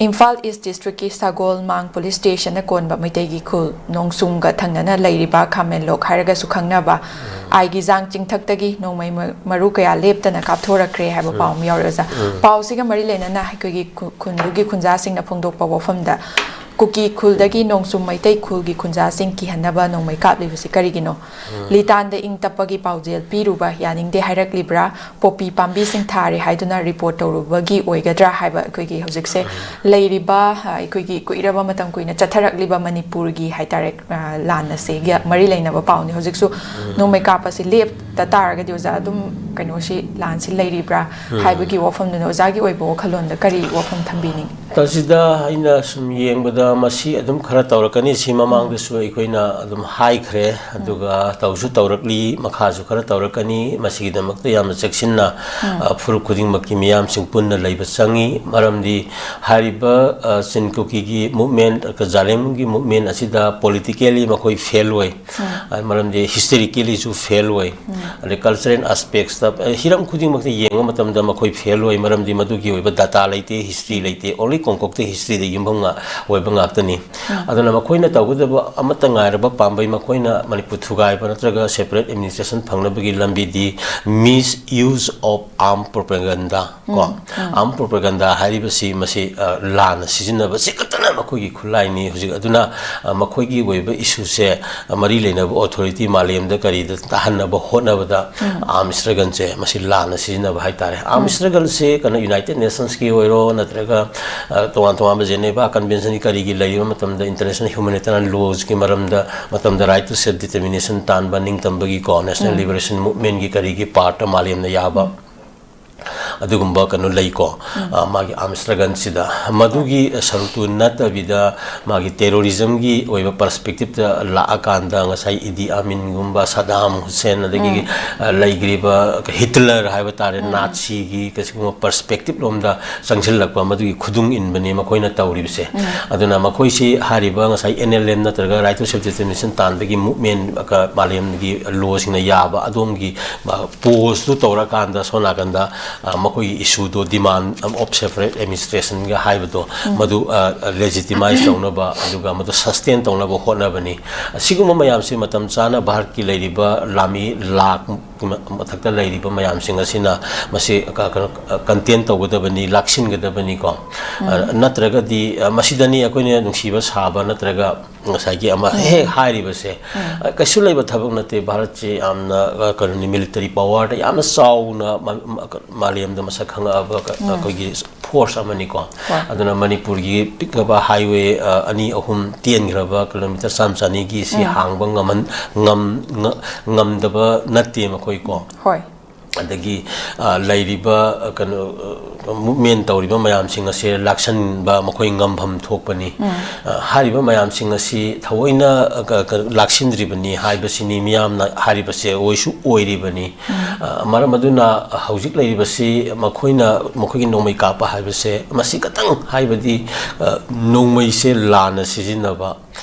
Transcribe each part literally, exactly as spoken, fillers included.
ꯏꯝꯐꯥꯜ ꯏꯁ ꯗꯤꯁꯇ꯭ꯔꯤꯛꯀꯤ ꯁꯒꯣꯜꯃꯥꯡ ꯄꯨꯂꯤꯁ ꯁ꯭ꯇꯦꯁꯟꯅ ꯀꯣꯟꯕ ꯃꯩꯇꯩꯒꯤ ꯈꯨꯜ ꯅꯣꯡꯁꯨꯝꯒ ꯊꯪꯅꯅ ꯂꯩꯔꯤꯕ ꯈꯥꯃꯦꯟꯂꯣꯛ ꯍꯥꯏꯔꯒꯁꯨ ꯈꯪꯅꯕ ꯑꯥꯏꯒꯤꯖꯥꯡ ꯆꯤꯡꯊꯛꯇꯒꯤ ꯅꯣꯡꯃꯩ ꯃ- ꯃꯔꯨ ꯀꯌꯥ ꯂꯦꯞꯇꯅ ꯀꯥꯞꯊꯣꯔꯛꯈ꯭ꯔꯦ ꯍꯥꯏꯕ ꯄꯥꯎ ꯑꯃ ꯌꯥꯎꯔꯛꯑꯦ ꯑꯣꯖꯥ꯫ ꯄꯥꯎꯁꯤꯒ ꯃꯔꯤ ꯂꯩꯅꯅ ꯑꯩꯈꯣꯏꯒꯤ ꯈꯨ- ꯈꯨꯟꯗꯨꯒꯤ ꯈꯨꯟꯖꯥꯁꯤꯡꯅ ꯐꯣꯡꯗꯣꯛꯄ ꯋꯥꯐꯝꯗ ꯀꯨꯀꯤ ꯈꯨꯜꯗꯒꯤ ꯅꯣꯡꯁꯨꯝ ꯃꯩꯇꯩ ꯈꯨꯜꯒꯤ ꯈꯨꯟꯖꯥꯁꯤꯡ ꯀꯤꯍꯟꯅꯕ ꯅꯣꯡꯃꯩ ꯀꯥꯞꯂꯤꯕꯁꯤ ꯀꯔꯤꯒꯤꯅꯣ? ꯂꯤꯇꯥꯟꯗ ꯏꯪ ꯇꯞꯄꯒꯤ ꯄꯥꯎꯖꯦꯜ ꯄꯤꯔꯨꯕ ꯌꯥꯅꯤꯡꯗꯦ ꯍꯥꯏꯔꯛꯂꯤꯕ꯭ꯔꯥ? ꯄꯣꯄꯤ ꯄꯥꯝꯕꯤꯁꯤꯡ ꯊꯥꯔꯦ ꯍꯥꯏꯗꯨꯅ ꯔꯤꯄꯣꯔꯠ ꯇꯧꯔꯨꯕꯒꯤ ꯑꯣꯏꯒꯗ꯭ꯔꯥ ꯍꯥꯏꯕ ꯑꯩꯈꯣꯏꯒꯤ ꯍꯧꯖꯤꯛꯁꯦ ꯂꯩꯔꯤꯕ, ꯑ, ꯑꯩꯈꯣꯏꯒꯤ ꯀꯨꯏꯔꯕ ꯃꯇꯝ ꯀꯨꯏꯅ ꯆꯠꯊꯔꯛꯂꯤꯕ ꯃꯅꯤꯄꯨꯔꯒꯤ ꯍꯥꯏꯇꯥꯔꯦ, ꯑ, ꯂꯥꯟ ꯑꯁꯤꯒ ꯃꯔꯤ ꯂꯩꯅꯕ ꯄꯥꯎꯅꯤ꯫ ꯍꯧꯖꯤꯛꯁꯨ ꯅꯣꯡꯃꯩ ꯀꯥꯞꯄꯁꯤ ꯂꯦꯞꯇ ꯇꯥꯔꯒꯗꯤ ꯑꯣꯖꯥ ꯑꯗꯨꯝ ꯀꯩꯅꯣꯁꯤ ꯂꯥꯟꯁꯤ ꯂꯩꯔꯤꯕ꯭ꯔꯥ ꯍꯥꯏꯕꯒꯤ ꯋꯥꯐꯝꯗꯨꯅ ꯑꯣꯖꯥꯒꯤ ꯑꯣꯏꯕ ꯋꯥꯈꯜꯂꯣꯟꯗ ꯀꯔꯤ ꯋꯥꯐꯝ ꯊꯝꯕꯤꯅꯤꯡꯉꯤ? ꯇꯁꯤꯗ ꯑꯩꯅ ꯁꯨꯝ ꯌꯦꯡꯕꯗ ꯃꯁꯤ ꯑꯗꯨꯝ ꯈꯔ ꯇꯧꯔꯛꯀꯅꯤ꯫ ꯁꯤ ꯃꯃꯥꯡꯗꯁꯨ ꯑꯩꯈꯣꯏꯅ ꯑꯗꯨꯝ ꯍꯥꯏꯈ꯭ꯔꯦ, ꯑꯗꯨꯒ ꯇꯧꯁꯨ ꯇꯧꯔꯛꯂꯤ, ꯃꯈꯥꯁꯨ ꯈꯔ ꯇꯧꯔꯛꯀꯅꯤ꯫ ꯃꯁꯤꯒꯤꯗꯃꯛꯇ ꯌꯥꯝꯅ ꯆꯦꯛꯁꯤꯟꯅ, ꯑ, ꯐꯨꯔꯨꯞ ꯈꯨꯗꯤꯡꯃꯛꯀꯤ ꯃꯤꯌꯥꯝꯁꯤꯡ ꯄꯨꯟꯅ ꯂꯩꯕ ꯆꯪꯉꯤ꯫ ꯃꯔꯝꯗꯤ ꯍꯥꯏꯔꯤꯕ, ꯑ, ꯆꯤꯟ ꯀꯨꯀꯤꯒꯤ movement, ꯖꯥꯂꯦꯝꯒꯤ movement ꯑꯁꯤꯗ politically ꯃꯈꯣꯏ fail ꯑꯣꯏ꯫ ꯑ, ꯃꯔꯝꯗꯤ historically ꯁꯨ fail ꯑꯣꯏ꯫ ꯑꯗꯩ cultural aspects ꯇ, ꯑ, ꯍꯤꯔꯝ ꯈꯨꯗꯤꯡꯃꯛꯇ ꯌꯦꯡꯕ ꯃꯇꯝꯗ ꯃꯈꯣꯏ fail ꯑꯣꯏ, ꯃꯔꯝꯗꯤ ꯃꯗꯨꯒꯤ ꯑꯣꯏꯕ data ꯂꯩꯇꯦ, history ꯂꯩꯇꯦ, only ꯀꯣꯡꯀꯣꯛꯇ history ꯗ ꯌꯨꯝꯐꯝ ꯉꯥ-, ꯑꯣꯏꯕ ꯉꯥꯛꯇꯅꯤ꯫ ꯑꯗꯨꯅ ꯃꯈꯣꯏꯅ ꯇꯧꯒꯗꯕ ꯑꯃꯠꯇ ꯉꯥꯏꯔꯕ ꯄꯥꯝꯕꯩ ꯃꯈꯣꯏꯅ ꯃꯅꯤꯄꯨꯔ ꯊꯨꯒꯥꯏꯕ ꯅꯠꯇ꯭ꯔꯒ separate administration ꯐꯪꯅꯕꯒꯤ ꯂꯝꯕꯤꯗꯤ misuse of arm propaganda ꯀꯣ꯫ Arm propaganda ꯍꯥꯏꯔꯤꯕꯁꯤ ꯃꯁꯤ, ꯑ, ꯂꯥꯟꯅ ꯁꯤꯖꯤꯟꯅꯕ ꯁꯤ ꯈꯛꯇꯅ ꯃꯈꯣꯏꯒꯤ ꯈꯨꯠꯂꯥꯏꯅꯤ ꯍꯧꯖꯤꯛ꯫ ꯑꯗꯨꯅ, ꯑ, ꯃꯈꯣꯏꯒꯤ ꯑꯣꯏꯕ issue ꯁꯦ, ꯑ, ꯃꯔꯤ ꯂꯩꯅꯕ authority ꯃꯥꯂꯦꯝꯗ ꯀꯔꯤꯗ ꯇꯥꯍꯟꯅꯕ ꯍꯣꯠꯅꯕꯗ arm struggle ꯁꯦ ꯃꯁꯤ ꯂꯥꯟꯅ ꯁꯤꯖꯤꯟꯅꯕ ꯍꯥꯏꯇꯥꯔꯦ꯫ Arm struggle ꯁꯦ ꯀꯩꯅꯣ United Nations ꯀꯤ ꯑꯣꯏꯔꯣ ꯅꯠꯇ꯭ꯔꯒ, ꯑ, ꯇꯣꯉꯥꯟ ꯇꯣꯉꯥꯟꯕ Geneva Convention ꯀꯤ ꯀꯔꯤꯒꯤ ꯂꯩꯔꯤꯕ ꯃꯇꯝꯗ international humanitarian laws ꯀꯤ ꯃꯔꯝꯗ, ꯃꯇꯝꯗ right to self determination ꯇꯥꯟꯕ, ꯅꯤꯡꯇꯝꯕꯒꯤꯀꯣ, national liberation movement ꯀꯤ ꯀꯔꯤꯒꯤ part ꯇ ꯃꯥꯂꯦꯝꯅ ꯌꯥꯕ ꯑꯗꯨꯒꯨꯝꯕ ꯀꯩꯅꯣ ꯂꯩꯀꯣ꯫ ꯑ, ꯃꯥꯒꯤ arm struggle ꯁꯤꯗ ꯃꯗꯨꯒꯤ ꯁꯔꯨꯛꯇꯨ ꯅꯠꯇꯕꯤꯗ ꯃꯥꯒꯤ terrorism ꯒꯤ ꯑꯣꯏꯕ perspective ꯇ ꯂꯥꯛꯑꯀꯥꯟꯗ ꯉꯁꯥꯏ ꯏꯗꯤ ꯑꯃꯤꯟꯒꯨꯝꯕ, ꯁꯗꯥꯝ ꯍꯨꯁꯦꯟ, ꯑꯗꯒꯤ, ꯑ, ꯂꯩꯈ꯭ꯔꯤꯕ ꯍꯤꯠꯂꯔ ꯍꯥꯏꯕ ꯇꯥꯔꯦ, Nazi ꯒꯤ ꯀꯩꯁꯤꯒꯨꯝꯕ perspective ꯂꯣꯝꯗ ꯆꯪꯁꯤꯜꯂꯛꯄ ꯃꯗꯨꯒꯤ ꯈꯨꯗꯨꯡ ꯏꯟꯕꯅꯤ ꯃꯈꯣꯏꯅ ꯇꯧꯔꯤꯕꯁꯦ꯫ ꯑꯗꯨꯅ ꯃꯈꯣꯏꯁꯤ ꯍꯥꯏꯔꯤꯕ ꯉꯁꯥꯏ N L M ꯅꯠꯇ꯭ꯔꯒ right to self determination ꯇꯥꯟꯕꯒꯤ movement ꯀ-, ꯃꯥꯂꯦꯝꯒꯤ law ꯁꯤꯡꯅ ꯌꯥꯕ ꯑꯗꯣꯝꯒꯤ, ꯑ, pose ꯇꯨ ꯇꯧꯔꯀꯥꯟꯗ ꯁꯣꯝ ꯅꯥꯀꯟꯗ, ꯑ, ꯑꯩꯈꯣꯏꯒꯤ ꯏꯁꯨꯗꯣ, demand of separate administrationꯒ ꯍꯥꯏꯕꯗꯣ, ꯃꯗꯨ ꯂꯦꯖꯤꯇꯤꯃꯥꯏꯁ ꯇꯧꯅꯕ, ꯑꯗꯨꯒ ꯃꯗꯨ ꯁꯁꯇꯦꯟ ꯇꯧꯅꯕ ꯍꯣꯠꯅꯕꯅꯤ꯫ ꯑꯁꯤꯒꯨꯝꯕ ꯃꯌꯥꯝꯁꯤ ꯃꯇꯝ ꯆꯥꯅ ꯚꯥꯔꯠꯀꯤ ꯂꯩꯔꯤꯕ ꯂꯥꯃꯤ ꯂꯥꯈ ꯃꯊꯛꯇ ꯂꯩꯔꯤꯕ ꯃꯌꯥꯝꯁꯤꯡ ꯑꯁꯤꯅ ꯃꯁꯤ ꯀ-, ꯀꯩꯅꯣ, ꯀꯟꯇꯦꯟ ꯇꯧꯒꯗꯕꯅꯤ, ꯂꯥꯛꯁꯤꯟꯒꯗꯕꯅꯤꯀꯣ꯫ ꯅꯠꯇ꯭ꯔꯒꯗꯤ, ꯑ, ꯃꯁꯤꯗꯅꯤ ꯑꯩꯈꯣꯏꯅ ꯅꯨꯡꯁꯤꯕ ꯁꯥꯕ ꯅꯠꯇ꯭ꯔꯒ ꯉꯁꯥꯏꯒꯤ ꯑꯃ ꯍꯦꯛ ꯍꯥꯏꯔꯤꯕꯁꯦ, ꯑ, ꯀꯩꯁꯨ ꯂꯩꯕ ꯊꯕꯛ ꯅꯠꯇꯦ꯫ ꯚꯥꯔꯠꯁꯤ ꯌꯥꯝꯅ, ꯑ, ꯀꯩꯅꯣꯅꯤ, ꯃꯤꯂꯤꯇꯔꯤ ꯄꯋꯥꯔꯗ ꯌꯥꯝꯅ ꯆꯥꯎꯅ ꯃ-, ꯃ-, ꯃꯥꯂꯦꯝꯗ ꯃꯁꯛ ꯈꯪꯉꯛꯑꯕ ꯀ-, ꯑꯩꯈꯣꯏꯒꯤ ꯐꯣꯔꯁ ꯑꯃꯅꯤꯀꯣ꯫ ꯑꯗꯨꯅ ꯃꯅꯤꯄꯨꯔꯒꯤ ꯄꯤꯛꯂꯕ ꯍꯥꯏꯋꯦ, ꯑ, ꯑꯅꯤ ꯑꯍꯨꯝ ꯇꯦꯟꯈ꯭ꯔꯕ ꯀꯤꯂꯣꯃꯤꯇꯔ ꯆꯥꯝꯃ ꯆꯅꯤꯒꯤ ꯁꯤ ꯍꯥꯡꯕ ꯉꯝꯍꯟ-, ꯉꯝ-, ꯉ-, ꯉꯝꯗꯕ ꯅꯠꯇꯦ ꯃꯈꯣꯏꯀꯣ꯫ ꯍꯣꯏ꯫ ꯑꯗꯒꯤ, ꯑ, ꯂꯩꯔꯤꯕ, ꯑ, ꯀꯩꯅꯣ, ꯑ, ꯃꯨꯞꯃꯦꯟ ꯇꯧꯔꯤꯕ ꯃꯌꯥꯝꯁꯤꯡ ꯑꯁꯦ ꯂꯥꯛꯁꯟꯕ ꯃꯈꯣꯏ ꯉꯝꯐꯝ ꯊꯣꯛꯄꯅꯤ꯫ ꯑ, ꯍꯥꯏꯔꯤꯕ ꯃꯌꯥꯝꯁꯤꯡ ꯑꯁꯤ ꯊꯑꯣꯏꯅ, ꯑ, ꯀ-, ꯀ-, ꯂꯥꯛꯁꯤꯟꯗ꯭ꯔꯤꯕꯅꯤ ꯍꯥꯏꯕꯁꯤꯅꯤ ꯃꯤꯌꯥꯝꯅ ꯍꯥꯏꯔꯤꯕꯁꯦ ꯑꯣꯏꯁꯨ ꯑꯣꯏꯔꯤꯕꯅꯤ꯫ ꯑ, ꯃꯔꯝ ꯑꯗꯨꯅ ꯍꯧꯖꯤꯛ ꯂꯩꯔꯤꯕꯁꯤ ꯃꯈꯣꯏꯅ, ꯃꯈꯣꯏꯒꯤ ꯅꯣꯡꯃꯩ ꯀꯥꯞꯄ ꯍꯥꯏꯕꯁꯦ ꯃꯁꯤ ꯈꯇꯪ ꯍꯥꯏꯕꯗꯤ, ꯑ, ꯅꯣꯡꯃꯩꯁꯦ ꯂꯥꯟꯅ ꯁꯤꯖꯤꯟꯅꯕ,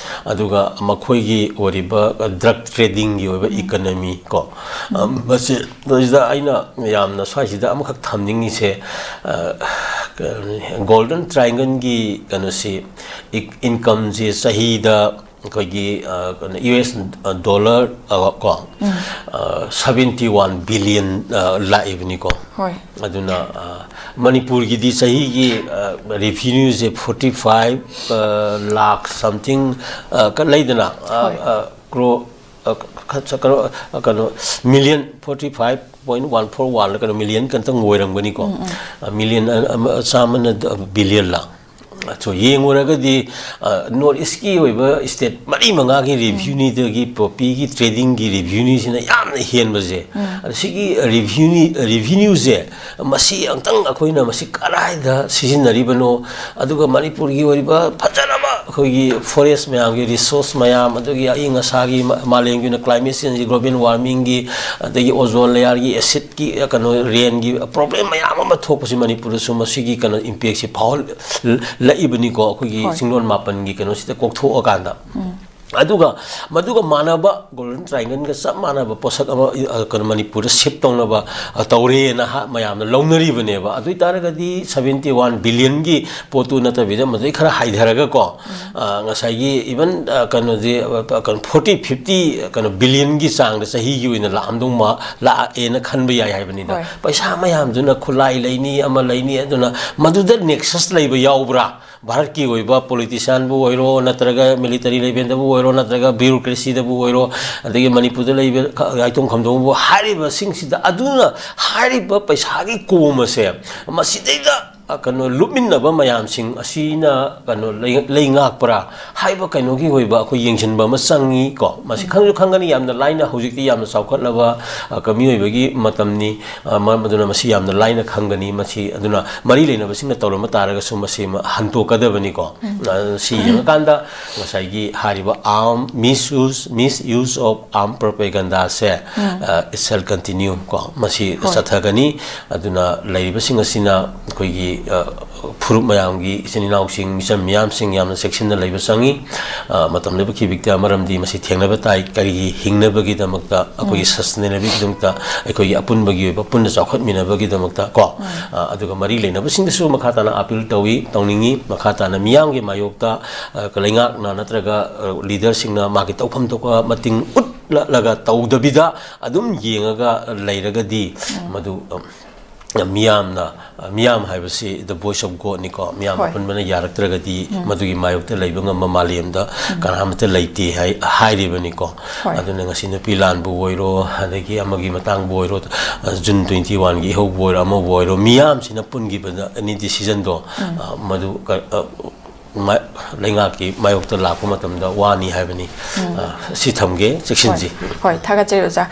ꯑꯗꯨꯒ ꯃꯈꯣꯏꯒꯤ ꯑꯣꯏꯔꯤꯕ ꯗ꯭ꯔꯒ ꯇ꯭ꯔꯦꯗꯤꯡꯒꯤ ꯑꯣꯏꯕ ꯏꯀꯅꯃꯤ ꯀꯣ, ꯑ, ꯃꯁꯤ, ꯃꯁꯤꯗ ꯑꯩꯅ ꯌꯥꯝꯅ ꯁ꯭ꯋꯥꯏꯁꯤꯗ ꯑꯃꯈꯛ ꯊꯝꯅꯤꯡꯉꯤꯁꯦ, ꯑ, ꯒꯣꯜꯗꯟ ꯇ꯭ꯔꯥꯏꯡꯒꯜꯒꯤ ꯀꯩꯅꯣꯁꯤ, ꯏꯟꯀꯝꯁꯤ ꯆꯍꯤꯗ ꯑꯩꯈꯣꯏꯒꯤ, ꯑ, ꯀꯩꯅꯣ, ꯌꯨ ꯑꯦꯁ ꯗꯣꯂꯔ, ꯑ, ꯀꯣ, ꯑ, seventy one billion, ꯑ, ꯂꯥꯛꯏꯕꯅꯤꯀꯣ꯫ ꯍꯣꯏ꯫ ꯑꯗꯨꯅ, ꯑ, ꯃꯅꯤꯄꯨꯔꯒꯤꯗꯤ ꯆꯍꯤꯒꯤ, ꯑ, ꯔꯦꯚꯤꯅ꯭ꯌꯨꯁꯦ forty five, ꯑ, ꯂꯥꯈ something, ꯑ, ꯀ-, ꯂꯩꯗꯅ, ꯑ, ꯍꯣꯏ꯫ ꯑ, ꯀ꯭ꯔꯣ-, ꯑ, ꯈ-, ꯈ-, ꯀꯩꯅꯣ, ꯑ, ꯀꯩꯅꯣ, million forty five point one four one ꯂ ꯀꯩꯅꯣ, ꯃꯤꯂꯤꯌꯟ ꯀꯟꯇꯪ ꯑꯣꯏꯔꯝꯒꯅꯤꯀꯣ꯫ ꯑ, ꯃꯤꯂꯤꯌꯟ, ꯑ, ꯑꯃ, ꯆꯥꯝꯃꯅ, ꯑ, ꯕꯤꯂꯤꯌꯟ ꯂꯥ꯫ ꯑꯗꯣ ꯌꯦꯡꯉꯨꯔꯒꯗꯤ, ꯑ, ꯅꯣꯔꯠ ꯏꯁꯀꯤ ꯑꯣꯏꯕ ꯁ꯭ꯇꯦꯠ ꯃꯔꯤ ꯃꯉꯥꯒꯤ ꯔꯦꯚꯤꯅ꯭ꯌꯨꯗꯒꯤ ꯄꯣꯄꯤꯒꯤ ꯇ꯭ꯔꯦꯗꯤꯡꯒꯤ ꯔꯦꯚꯤꯅ꯭ꯌꯨꯁꯤꯅ ꯌꯥꯝꯅ ꯍꯦꯟꯕꯁꯦ, ꯑꯗ ꯁꯤꯒꯤ ꯔꯦꯚꯤꯅ꯭ꯌꯨ, ꯔꯦꯚꯤꯅ꯭ꯌꯨꯁꯦ ꯃꯁꯤ ꯑꯝꯇꯪ ꯑꯩꯈꯣꯏꯅ ꯃꯁꯤ ꯀꯗꯥꯏꯗ ꯁꯤꯖꯤꯟꯅꯔꯤꯕꯅꯣ, ꯑꯗꯨꯒ ꯃꯅꯤꯄꯨꯔꯒꯤ ꯑꯣꯏꯔꯤꯕ ꯐꯖꯔꯕ ꯑꯩꯈꯣꯏꯒꯤ ꯐꯣꯔꯦꯁ ꯃꯌꯥꯝꯒꯤ ꯔꯤꯁꯣꯔꯁ ꯃꯌꯥꯝ, ꯑꯗꯨꯒꯤ ꯑꯏꯪ ꯑꯁꯥꯒꯤ ꯃ-, ꯃꯥꯂꯦꯝꯒꯤ ꯑꯣꯏꯅ ꯀ꯭ꯂꯥꯏꯃꯦꯠ ꯆꯦꯟꯖ, ꯒ꯭ꯂꯣꯕꯦꯜ ꯋꯥꯔꯃꯤꯡꯒꯤ, ꯑꯗꯒꯤ ꯑꯣꯖꯣꯟ ꯂꯦꯌꯔꯒꯤ ꯑꯦꯁꯤꯠꯀꯤ, ꯑ, ꯀꯩꯅꯣ, ꯔꯦꯟꯒꯤ ꯄ꯭ꯔꯣꯕ꯭ꯂꯦꯝ ꯃꯌꯥꯝ ꯑꯃ ꯊꯣꯛꯄꯁꯤ ꯃꯅꯤꯄꯨꯔꯗꯁꯨ ꯃꯁꯤꯒꯤ ꯀꯩꯅꯣ ꯏꯝꯄꯦꯛꯁꯦ ꯐꯥꯎꯍꯜꯂꯛꯏꯕꯅꯤꯀꯣ, ꯑꯩꯈꯣꯏꯒꯤ ꯍꯣꯏ꯫ ꯆꯤꯡꯂꯣꯟ ꯃꯥꯄꯟꯒꯤ ꯀꯩꯅꯣꯁꯤꯗ ꯀꯣꯛꯊꯣꯛꯑꯀꯥꯟꯗ꯫ ꯑꯗꯨꯒ ꯃꯗꯨꯒ ꯃꯥꯟꯅꯕ ꯒꯣꯜꯗꯟ ꯇ꯭ꯔꯥꯏꯡꯒꯜꯒ ꯆꯞ ꯃꯥꯟꯅꯕ ꯄꯣꯠꯁꯛ ꯑꯃ, ꯑ, ꯀꯩꯅꯣ, ꯃꯅꯤꯄꯨꯔꯗ ꯁꯤꯞ ꯇꯧꯅꯕ, ꯑ, ꯇꯧꯔꯦꯅ ꯍꯥ-, ꯃꯌꯥꯝꯅ ꯂꯧꯅꯔꯤꯕꯅꯦꯕ꯫ ꯑꯗꯨ ꯑꯣꯏ ꯇꯥꯔꯒꯗꯤ ꯁꯕꯦꯟꯇꯤ ꯋꯥꯟ ꯕꯤꯂꯤꯌꯟꯒꯤ ꯄꯣꯠꯇꯨ ꯅꯠꯇꯕꯤꯗ, ꯃꯗꯨꯗꯩ ꯈꯔ ꯍꯥꯏꯊꯔꯒꯀꯣ, ꯑ, ꯉꯁꯥꯏꯒꯤ ꯏꯚꯟ, ꯑ, ꯀꯩꯅꯣꯗꯤ, ꯑ, ꯀꯩꯅꯣ, ꯐꯣꯔꯇꯤ, ꯐꯤꯐꯇꯤ, ꯀꯩꯅꯣ, ꯕꯤꯂꯤꯌꯟꯒꯤ ꯆꯥꯡꯗ ꯆꯍꯤꯒꯤ ꯑꯣꯏꯅ ꯂꯥꯛꯑꯝꯗꯧ ꯃꯥ-, ꯂꯥꯛꯑꯦꯅ ꯈꯟꯕ ꯌꯥꯏ ꯍꯥꯏꯕꯅꯤꯗ꯫ ꯍꯣꯏ꯫ ꯄꯩꯁꯥ ꯃꯌꯥꯝꯗꯨꯅ ꯈꯨꯠꯂꯥꯏ ꯂꯩꯅꯤ, ꯑꯃ ꯂꯩꯅꯤ, ꯑꯗꯨꯅ ꯃꯗꯨꯗ ꯅꯦꯛꯁꯁ ꯂꯩꯕ ꯌꯥꯎꯕ꯭ꯔꯥ? ꯚꯥꯔꯠꯀꯤ ꯑꯣꯏꯕ ꯄꯣꯂꯤꯇꯤꯁꯤꯌꯥꯟꯕꯨ ꯑꯣꯏꯔꯣ, ꯅꯠꯇ꯭ꯔꯒ ꯃꯤꯂꯤꯇꯔꯤ ꯂꯦꯚꯦꯜꯗꯕꯨ ꯑꯣꯏꯔꯣ, ꯅꯠꯇ꯭ꯔꯒ ꯕ꯭ꯌꯨꯔꯣꯀ꯭ꯔꯦꯁꯤꯗꯕꯨ ꯑꯣꯏꯔꯣ, ꯑꯗꯒꯤ ꯃꯅꯤꯄꯨꯔꯗ ꯂꯩꯕ ꯈ-, ꯏꯔꯥꯏꯇꯣꯡ ꯈꯝꯗꯣꯡꯕꯨ, ꯍꯥꯏꯔꯤꯕꯁꯤꯡꯁꯤꯗ ꯑꯗꯨꯅ ꯍꯥꯏꯔꯤꯕ ꯄꯩꯁꯥꯒꯤ ꯀꯣꯝ ꯑꯁꯦ ꯃꯁꯤꯗꯩꯗ, ꯑ, ꯀꯩꯅꯣ, ꯂꯨꯞꯃꯤꯟꯅꯕ ꯃꯌꯥꯝꯁꯤꯡ ꯑꯁꯤꯅ, ꯀꯩꯅꯣ, ꯂꯩ-, ꯂꯩꯉꯥꯛꯄ꯭ꯔꯥ ꯍꯥꯏꯕ ꯀꯩꯅꯣꯒꯤ ꯑꯣꯏꯕ ꯑꯩꯈꯣꯏ ꯌꯦꯡꯁꯤꯟꯕ ꯑꯃ ꯆꯪꯉꯤ ꯀꯣ꯫ ꯃꯁꯤ ꯎꯝ꯫ ꯈꯪꯁꯨ ꯈꯪꯒꯅꯤ, ꯌꯥꯝꯅ ꯂꯥꯏꯅ, ꯍꯧꯖꯤꯛꯇꯤ ꯌꯥꯝꯅ ꯆꯥꯎꯈꯠꯂꯕ, ꯑ, ꯀ-, ꯃꯤꯑꯣꯏꯕꯒꯤ ꯃꯇꯝꯅꯤ꯫ ꯑ, ꯃꯔꯝ ꯑꯗꯨꯅ ꯃꯁꯤ ꯌꯥꯝꯅ ꯂꯥꯏꯅ ꯈꯪꯒꯅꯤ꯫ ꯃꯁꯤ ꯑꯗꯨꯅ ꯃꯔꯤ ꯂꯩꯅꯕꯁꯤꯡꯅ ꯇꯧꯔꯝꯕ ꯇꯥꯔꯒꯁꯨ ꯃꯁꯤ ꯃ-, ꯍꯟꯇꯣꯛꯀꯗꯕꯅꯤꯀꯣ꯫ ꯎꯝ꯫ ꯑ, ꯁꯤ ꯌꯦꯡꯉꯀꯥꯟꯗ ꯉꯁꯥꯏꯒꯤ ꯍꯥꯏꯔꯤꯕ arm misuse, misuse of arm propagandaꯁꯦ, ꯎꯝ꯫ ꯑ, it shall continue ꯀꯣ, ꯃꯁꯤ ꯍꯣꯏ꯫ ꯆꯠꯊꯒꯅꯤ꯫ ꯑꯗꯨꯅ ꯂꯩꯔꯤꯕꯁꯤꯡ ꯑꯁꯤꯅ ꯑꯩꯈꯣꯏꯒꯤ, ꯑ, ꯐꯨꯔꯨꯞ ꯃꯌꯥꯝꯒꯤ ꯏꯆꯤꯟ ꯏꯅꯥꯎꯁꯤꯡ, ꯃꯤꯆꯝ ꯃꯤꯌꯥꯝꯁꯤꯡ ꯌꯥꯝꯅ ꯆꯦꯛꯁꯤꯟꯅ ꯂꯩꯕ ꯆꯪꯉꯤ꯫ ꯑ, ꯃꯇꯝ ꯂꯣꯏꯕ ꯈꯤꯕꯤꯛꯇ, ꯃꯔꯝꯗꯤ ꯃꯁꯤ ꯊꯦꯡꯅꯕ ꯇꯥꯏ꯫ ꯀꯔꯤꯒꯤ ꯍꯤꯡꯅꯕꯒꯤꯗꯃꯛꯇ, ꯑꯩꯈꯣꯏꯒꯤ ꯎꯝ꯫ ꯁꯁꯇꯦꯅꯦꯕꯜꯒꯤꯗꯃꯛꯇ, ꯑꯩꯈꯣꯏꯒꯤ ꯑꯄꯨꯟꯕꯒꯤ ꯑꯣꯏꯕ ꯄꯨꯟꯅ ꯆꯥꯎꯈꯠꯃꯤꯟꯅꯕꯒꯤꯗꯃꯛꯇ ꯀꯣ꯫ ꯎꯝ꯫ ꯑ, ꯑꯗꯨꯒ ꯃꯔꯤ ꯂꯩꯅꯕꯁꯤꯡꯗꯁꯨ ꯃꯈꯥ ꯇꯥꯅ ꯑꯄꯤꯜ ꯇꯧꯏ, ꯇꯧꯅꯤꯡꯉꯤ꯫ ꯃꯈꯥ ꯇꯥꯅ ꯃꯤꯌꯥꯝꯒꯤ ꯃꯥꯌꯣꯛꯇ, ꯑ, ꯂꯩꯉꯥꯛꯅ ꯅꯠꯇ꯭ꯔꯒ, ꯑ, ꯂꯤꯗꯔꯁꯤꯡꯅ ꯃꯥꯒꯤ ꯇꯧꯐꯝ ꯊꯣꯛꯄ ꯃꯇꯤꯡ ꯎꯠꯂꯛꯂꯒ ꯇꯧꯗꯕꯤꯗ ꯑꯗꯨꯝ ꯌꯦꯡꯉꯒ ꯂꯩꯔꯒꯗꯤ ꯎꯝ꯫ ꯃꯗꯨ, ꯑ, ꯃꯤꯌꯥꯝꯅ, ꯃꯤꯌꯥꯝ ꯍꯥꯏꯕꯁꯤ the voice of Godꯅꯤꯀꯣ, ꯃꯤꯌꯥꯝ ꯍꯣꯏ꯫ ꯑꯄꯨꯟꯕꯅ ꯌꯥꯔꯛꯇ꯭ꯔꯒꯗꯤ ꯎꯝ꯫ ꯃꯗꯨꯒꯤ ꯃꯥꯌꯣꯛꯇ ꯂꯩꯕ ꯉꯝꯕ ꯃꯥꯂꯦꯝꯗ ꯎꯝ꯫ ꯀꯅꯥꯃꯠꯇ ꯂꯩꯇꯦ ꯍꯥꯏ-, ꯍꯥꯏꯔꯤꯕꯅꯤꯀꯣ꯫ ꯍꯣꯏ꯫ ꯑꯗꯨꯅ ꯉꯁꯤ ꯅꯨꯄꯤ ꯂꯥꯟꯕꯨ ꯑꯣꯏꯔꯣ, ꯑꯗꯒꯤ ꯑꯃꯒꯤ ꯃꯇꯥꯡꯕꯨ ꯑꯣꯏꯔꯣ, ꯖꯨꯟ ꯇ꯭ꯋꯦꯟꯇꯤ ꯋꯥꯟꯒꯤ ꯏꯍꯧꯕꯨ ꯑꯣꯏꯔꯣ, ꯑꯃꯕꯨ ꯑꯣꯏꯔꯣ, ꯃꯤꯌꯥꯝꯁꯤꯅ ꯄꯨꯟꯈꯤꯕꯗ any decisionꯗꯣ, ꯎꯝ꯫ ꯑ, ꯃꯗꯨ ꯀ-, ꯑ, ꯃ-, ꯂꯩꯉꯥꯛꯀꯤ ꯃꯥꯌꯣꯛꯇ ꯂꯥꯛꯄ ꯃꯇꯝꯗ ꯋꯥꯅꯤ ꯍꯥꯏꯕꯅꯤ꯫ ꯎꯝ꯫ ꯑ, ꯁꯤ ꯊꯝꯒꯦ, ꯆꯦꯛꯁꯤꯟꯁꯤ꯫ ꯍꯣꯏ, ꯍꯣꯏ, ꯊꯥꯒꯠꯆꯔꯤ ꯑꯣꯖꯥ꯫